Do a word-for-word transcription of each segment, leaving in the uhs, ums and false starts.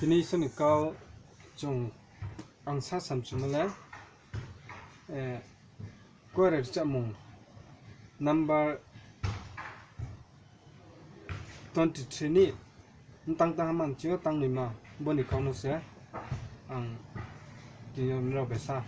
Tini Isor ni kau chung ang sa samchumo le, eh, Kuarenai rchamung number twenty three ni mtang tang ha manchi yo tang noi ma, bo ni kau no se ang tini yo nrao bai sa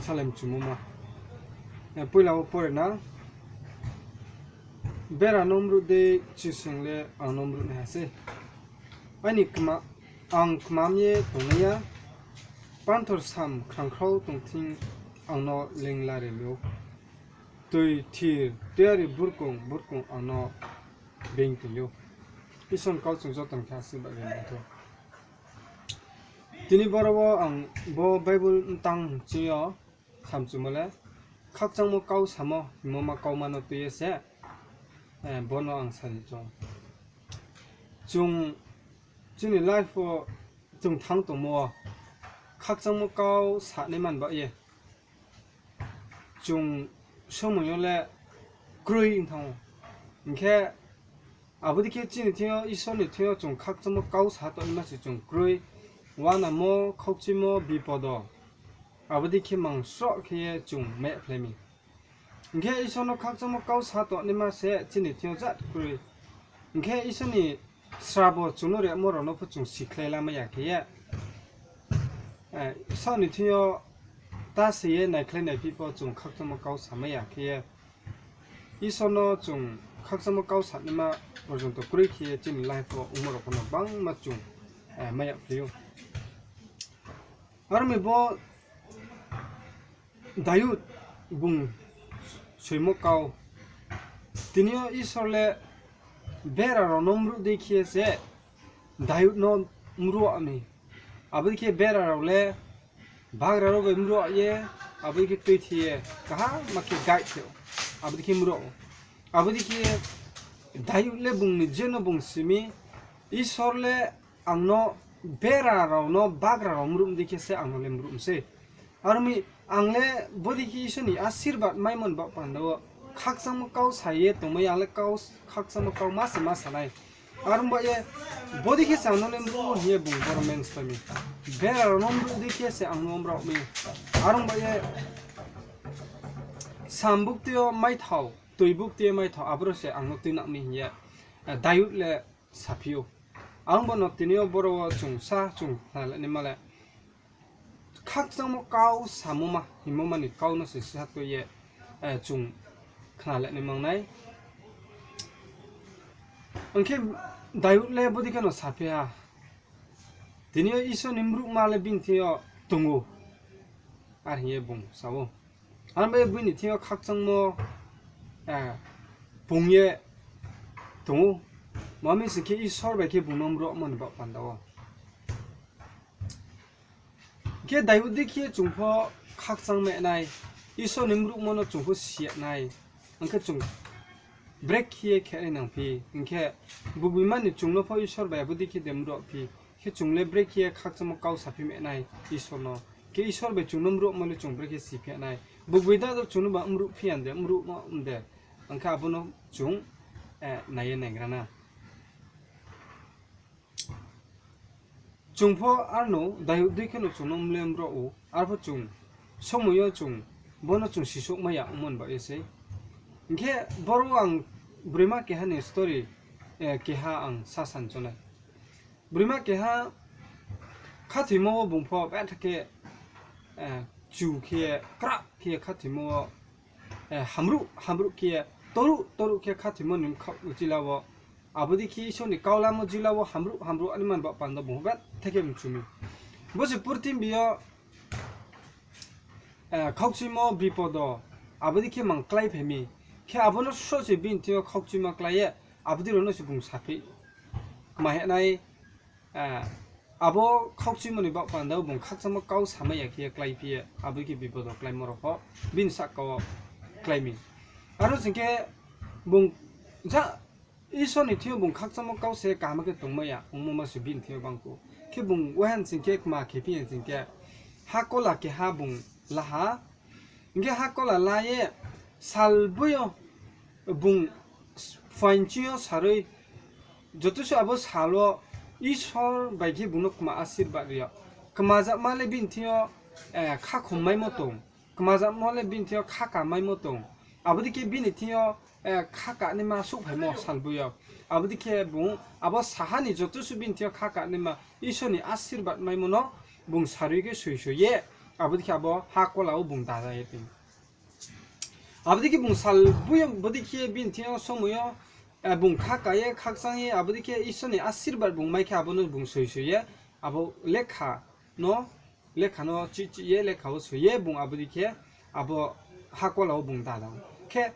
salai mchumo ma. Eh, poila wo pore na, bera no mruh dei chising le ang no mruh nai ha sei. Aini kma, ang kmam ye tongnai ya, panthor sam khrangkhrau tong thing ang no leing la ri mi ou. Toi thir, toyari burkong, burkong ang no being tong ou. Isor ni kau chung joto ni khe asirbad ri nai thou. Tini boro wo ang bo Bible mtang ching yo samchumo le, khakchangmo kau samo hingmo ma kauma no tui ye se, eh, bo no ang sa ni choung. Chung chini life wo chung thanng tongmo wo khakchangmo kau sa nai man ba ye chung somoi yo le kroi ong thanng ou. Hing khe abo dei khe chini thing yo, Isor ni thing yo chung khakchangmo kau sa tongnaima se chung kroi. Uanamo, khaukchimo, bipodo, abo dei khe mang sroh khe ye chung mehphlai mi. Hing khe Isor no khakchangmo kau sa tongnaima se chini thing yo jat kroi. Hing khe Isor ni srabo chung no rimo rao no pho chung sikhlai lamai ya khe ye, eh, saoh ni thing yo ta se ye naikhlai naiphi pho chung khakchangmo kau samai ya khe ye, Isor no chung khakchangmo kau sanaima porjonto kroi khe ye chini life wo ongmo rao pho no bangma chung, eh, mai yagphi ou. Aro mi bo Dayud bung soimo kau. Tini yo Isor le bera rao no mruh dei khe se Dayud no mruh mi. Abo dei khe bera rao le bagra rao bai mruh ye, abo dei khe tuithi ye, kaham ma khe guide khe ou. Abo dei khe mruh ou. Abo dei khe Dayud le bung ni je no bung si mi, Isor le ang no bera rao no bagra rao mruh dei khe se ang no le mruh mi sei. Aro mi ang le bodei khe Isor ni asirbad maimo ni baoh panda wo khakchangmo kau sa ye tongmai, ang le kau, khakchangmo kau ma se ma sa nai. Aro ba ye bodei khe se ang no le mruh hing ye bung boro menspai mi. Bera rao no mruh dei khe se ang no mruh mi. Aro ba ye sam bukti yo maithao, toi bukti yo maithao, aboro se ang no tuinang mi hing ye, eh, Dayud le saphi ou. Ang bo no tini yo boro wo chung sa chung khnalai naima le, khakchangmo kau samo ma hingmo ma ni kau no se sisa tui ye, eh, chung khnalai naima nai. Hing khe Dayud le bodei khe no saphi ha, tini yo Isor ni mruhma le bini thing yo tong ou, are hing ye bung sa ou. Aro ba ye bini thing yo khakchangmo, eh, pung ye tong ou. Ma mi sing khe Isor bai khe bung no mruhmo ni baoh panda wo. Khe Dayud dei khe chung pho khakchang ma nai, Isor ni mruhmo no chung pho si ya nai. Hing khe chung brekhe ye khe nai nangphi. Hing khe bugbima ni chung no pho Isor bai abo dei khe de mruh phi. Khe chung le brekhe ye khakchangmo kau saphi ma nai Isor no. Khe Isor bai chung no mruhmo le chung brekhe siphi nai. Bugbi da do chung no ba mruh phi ya de, mruhmo de. Hing khe abo no chung, eh, nai ye naigra na. Chung pho arno Dayud dei khe no chung no mle mruh ou, arpho chung somoi yo chung bo no chung sisouhmai ya ongmo ni baoh ye sei. Hing khe boro ang broima keha ni story, eh, keha ang sa san chonai. Broima keha khathoimo wo bung pho betha khe, eh, chu khe, krah khe khathoimo wo, eh, hamruh, hamruh khe, toruh, toruh khe khathoimo ni bkhaoh jila wo. Abo dei khe Isor ni kau lamo jila wo hamruh, hamruh ani man ba panda bung pho betha khe mchu mi. Bo se purthimbi yo, eh, khaukchuimo bipodo, abo dei khe mang kláiphai mi. Khe abo no sroh se bini thing yo khaukchuimo klái ye, abo dei rao no se bung saphi ma hing nai, eh, abo khaukchuimo ni baoh panda wo bung khakchangmo kau samai ya khe ye kláiphi ye, abo dei khe bipodo kláimo rao pho bini sahka wo klái mi. Aro sing khe bung ja Isor ni thing yo bung khakchangmo kau se kaham khe tongmai ya ongmo ma se bini thing yo bangku. Khe bung wahan sing khe kma khephi ya sing khe, hakola keha bung la ha. Hing khe hakola la ye sal boi yo bung phaing ching yo saroi, joto se abo sal wo Isor bai khe bung no kma asirbad ri yo. Kmazagma le bini thing yo, eh, khakhom maimo tong. Kmazagma le bini thing yo khaka maimo tong. Abo dei khe bini thing yo, eh, khaka naima souhphaimo salboi yo. Abo dei khe bung abo saha ni joto suh bini thing yo khaka naima Isor ni asirbad maimo no bung sarui khe soi soi ye, abo dei khe abo hakola wo bung dada ye tong. Abo dei khe bung salboi yo, bo dei khe bini thing yo somoi yo, eh, bung khaka ye, khakchang ye, abo dei khe Isor ni asirbad bung mai khe abo no bung soi soi ye, abo lekha no, lekha no chih chih ye, lekha wo soi ye, bung abo dei khe abo hakola wo bung dada khe,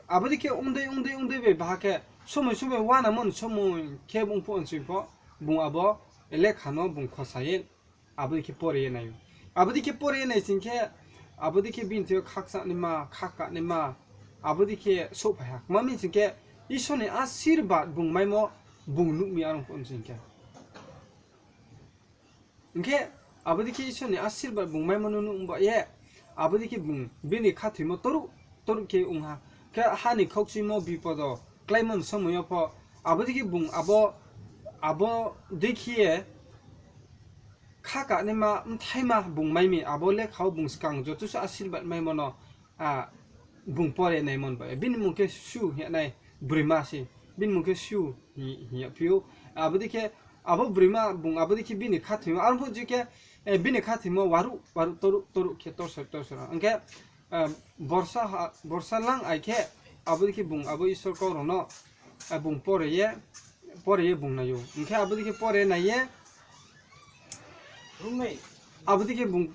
abo dei khe ongdei ongdei ongdei bai baha khe somoi somoi uanamo ni somoi khe bung pho nsing pho, bung abo lekha no bung khosa ye, abo dei khe pore ye nai ou. Abo dei khe pore ye nai sing khe, abo dei khe bini thing yo khakchang naima, khaka naima, abo dei khe souhphai ha. Kma mi sing khe, Isor ni asirbad bung maimo bung nuh mi arong pho nsing khe. Hing khe, abo dei khe Isor ni asirbad bung maimo no nuh ba ye, abo dei khe bung bini khathoimo toruh toruh khe ong ha. Khe ha ni khaukchuimo bipodo kláimo ni somoi yo pho, abo dei khe bung abo, abo dei khe ye khaka naima, bthaima bung mai mi, abo lekha wo bung skang joto suh asirbad maimo no, ah, bung pore naimo ni ba ye. Bini mmung khe Su hing ya nai, broima se. Bini mmung khe Su hing, hing ya phi ou. Abo dei khe, abo broima bung abo dei khe bini khathoimo, arphuh je khe, eh, bini khathoimo waruh waruh toruh toruh khe torsor torsor. Hing khe, eh, borsa ha, borsa lang ai khe, abo dei khe bung abo Isor kau rao no, eh, bung pore ye, pore ye bung nai ou. Hing khe abo dei khe pore nai ye, abo dei khe bung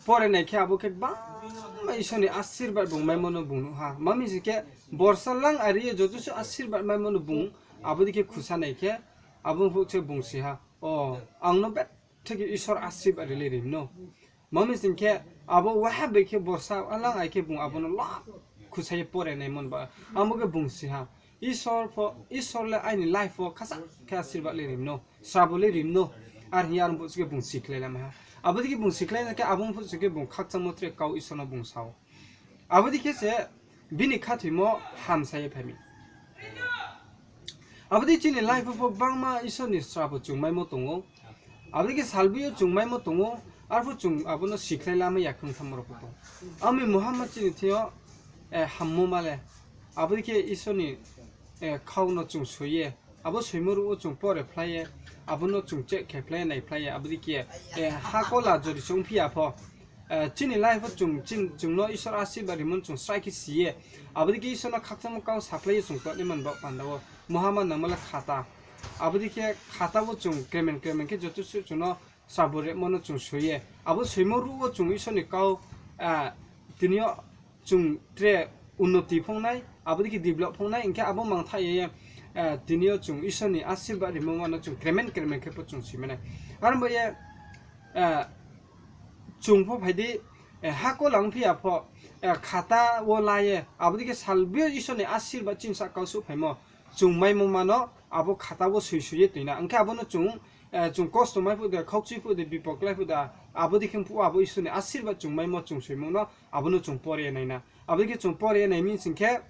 pore nai khe abo khe gbangma Isor ni asirbad bung maimo no bung nuh ha. Kma mi sing khe, borsa lang ari ye joto suh asirbad maimo no bung abo dei khe khusa nai khe, abo phuh se bung si ha, O, ang no betha khe Isor asirbad ri le ri mno. Kma mi sing khe, abo waha bai khe borsa lang ai khe bung abo no lo khusa ye pore naimo ni ba, abo khe bung si ha, Isor pho, Isor le aini life wo khasa khe asirbad le ri mno, srabo le ri mno, ar hing ye arphuh se khe bung sikhlai lamai ha. Abo dei khe bung sikhlai na khe abo phuh se khe bung khakchangmo tre kau Isor no bung sa ou. Abo dei khe se bini khathoimo hamsa ye phai mi. Abo dei chini life wo pho gbangma Isor ni srabo chung maimo tong ou. Abo dei khe salboi yo chung maimo tong ou, arphuh chung abo no sikhlai lamai ya khong thanngmo rao pho tong. Ami muhamma chini thing yo, eh, hammo ma le. Abo dei khe Isor ni, eh, kau no chung soi ye, abo soimo ruh wo chung pore phlai ye, abo no chung check khe phlai ye, nai phlai ye, abo dei khe, eh, hakola jodi se ongphi ya pho, eh, chini life wo chung, chung no Isor asirbad rimo no chung srai khe si ye, abo dei khe Isor no khakchangmo kau saphlai ye chung tongnaima ni baoh panda wo muhamma nangmo le khata. Abo dei khe khata wo chung kremen kremen khe joto suh chung no srabo rimo no chung soi ye, abo soimo ruh wo chung Isor ni kau, ah, tini yo chung tre unnoti phung nai, abo dei khe develop phung nai, hing khe abo mangthaih ye, eh, tini yo chung Isor ni asirbad rimo ma no chung kremen kremen khe pho chung si mai nai. Aro ba ye, eh, chung pho phai di, eh, hakola ongphi ya pho, eh, khata wo la ye, abo dei khe salboi yo Isor ni asirbad chini sahka wo souhphaimo, chung maimo ma no abo khata wo soi soi ye tong na. Hing khe abo no chung, eh, chung kosto mai phuh de, khaukchui phuh de, bipod klái phuh de, abo dei khe phuh abo Isor ni asirbad chung maimo chung soimo no, abo no chung pore ye nai na. Abo dei khe chung pore ye nai mi sing khe,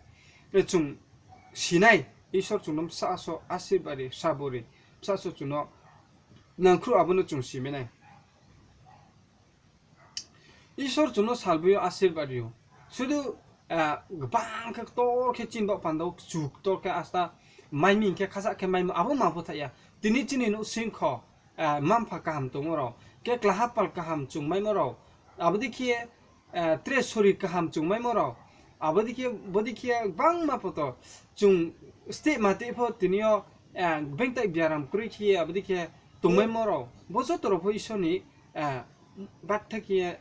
eh, chung si nai, Isor chung no bsa so asirbad ri, srabo ri, bsa so chung no nangkhruh abo no chung si mai nai. Isor chung no salboi yo asirbad ri ou. Sudu, eh, gbang khe ktor khe chini baoh panda wo kchu ktor khe asta mai mi hing khe khasa khe maimo abo ma pho thaih ya. Tini chini nouhsing kho, eh, mma-mpha kaham tongmo rao, khe klaha pal kaham chung maimo rao, abo dei khe, eh, tre sorir kaham chung maimo rao, abo dei khe, bo dei khe gbangma pho to chung steh ma tei pho tini yo, eh, bengtai biaram kroi khe ye abo dei khe tongmaimo rao, bo joto rao pho Isor ni, eh, baktha khe ye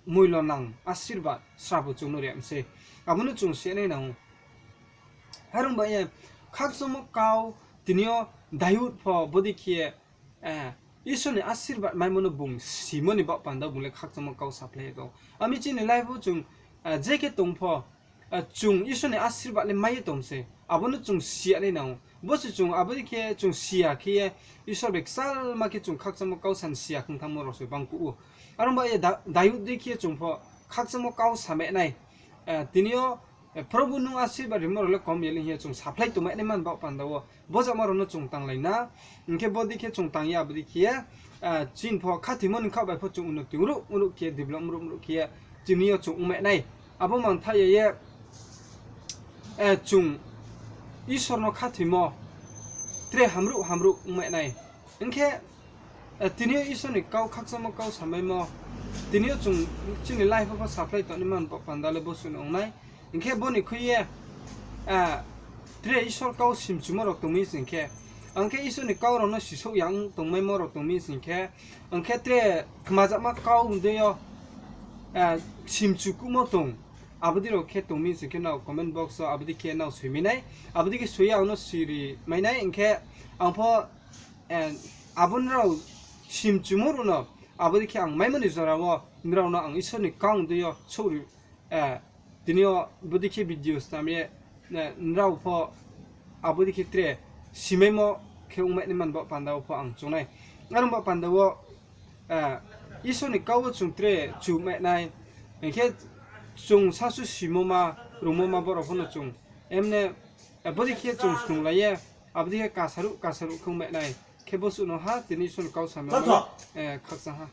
moilonang asirbad srabo chung no ri mi se. Abo no chung si nai nang ou. Are ong ba ye, khakchangmo kau tini yo Dayud pho bo dei khe ye, eh, Isor ni asirbad maimo no bung simo ni baoh panda bung le khakchangmo kau saphlai ye tong. Ami chini life wo chung, eh, je khe tong pho, eh, chung Isor ni asirbad le mai ye tong se. Abo no chung si ya nai nang ou. Bo se chung abo dei khe chung si ya khe ye, Isor bai kchalma khe chung khakchangmo kau sa ni si ya khong thanngmo rao se bangkuh ou. Are ong ba ye Da-, Dayud dei khe ye chung pho khakchangmo kau sa mai nai. Eh, tini yo Probu nung asirbad rimo rao le kom ya le hing ye chung saphlai tongmai nai man baoh panda wo. Bo jama rao no chung tanglai na. Hing khe bodei khe chung tang ya, abo dei khe ye, chini pho khathoimo ni khaoh bai pho chung unnoti ruh ruh khe ye, develop ruh ruh khe ye, chini yo chung ongmai nai. Abo mangtha ya ye, chung Isor no khathoimo tre hamruh hamruh ongmai nai. Hing khe, tini yo Isor ni kau khakchangmo kau samaimo, tini yo chung chini life wo pho saphlai tong nai man baoh panda le bo suh no ong nai. Hing khe bo ni khui ye, tre Isor kau simchumo rao tong mi sing khe, ang khe Isor ni kau rao no sisouh ya ong tongmaimo rao tong mi sing khe, ang khe tre kmajama kau dei yo simchu kuhmo tong, abo dei rao khe tong mi sing khe nrao comment box wo abo dei khe nrao soi mi nai, abo dei khe soi ye ang no siri mai nai, hing khe ang pho, abo nrao simchumo rao no, abo dei khe ang maimo ni jora wo nrao no ang Isor ni kau dei yo souhri, tini yo bodei khe video snam ye, nrao pho abo dei khe tre simaimo khe ongmai nai man baoh panda wo pho ang choung nai. Are ong baoh panda wo, Isor ni kau wo chung tre chumai nai, hing khe chung sasu simo ma, rungmo ma borao pho no chung, emne, bodei khe chung snunglai ye, abo dei khe kasaruh kasaruh khe ongmai nai. Khe bo suh no ha, tini Isor ni kau samaimo no, khakchang ha.